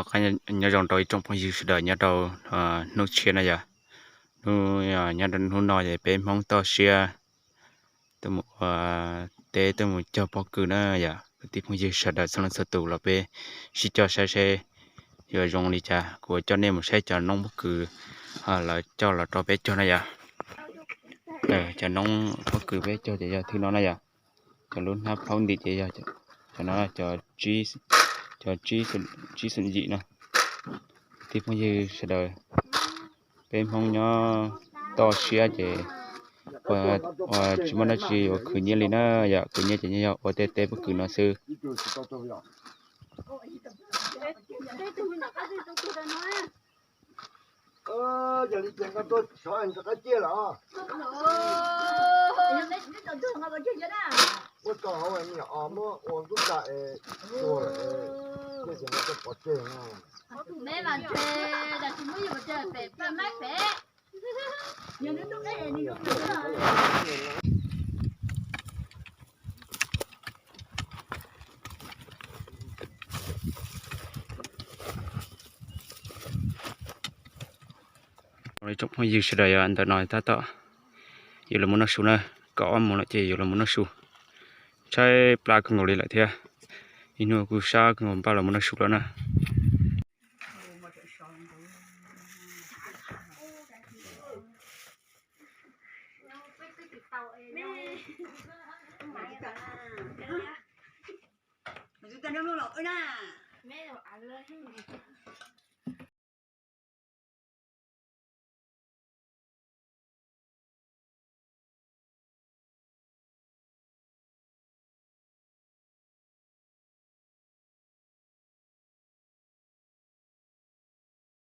Nyob zoo rau ib tsoom phooj ywg sawv daws nyob rau hnub tshiab na yom. Hnub, nyob rau hnub no ces peb Hmoob toj siab tuaj mus ua teb tuaj mus cog pob kws na yom. Kwv tij phooj ywg sawv daws txhua leej txhua tus los peb sib coj saib seb yuav zoo li cas. Kuv coj nej mus saib cov noob pob kws lawv coj los rau peb cog na yom. Cov noob pob kws peb cog ces yog thwj no na yom. Cov lub hnab phaub ntim ces yog cov no, cov tsib xum yim no. Kwv tij phooj ywg sawv daws, peb Hmoob nyob toj siab ces tsis muaj dab tsi yuav khwv nyiaj li na yom. Khwv nyiaj ces yog ua tej teb pob kws no xwb. Tsoom phooj ywg sawv daws, yog ntawm no tab tom yuav los mus noj su na. Kaum ob moos lawm ces yuav los mus noj su. Tshaib plab kawg nkaus li lawm thiab. Ib hnub kuj sab kawg nkaus, npaj los mus noj su lawm na.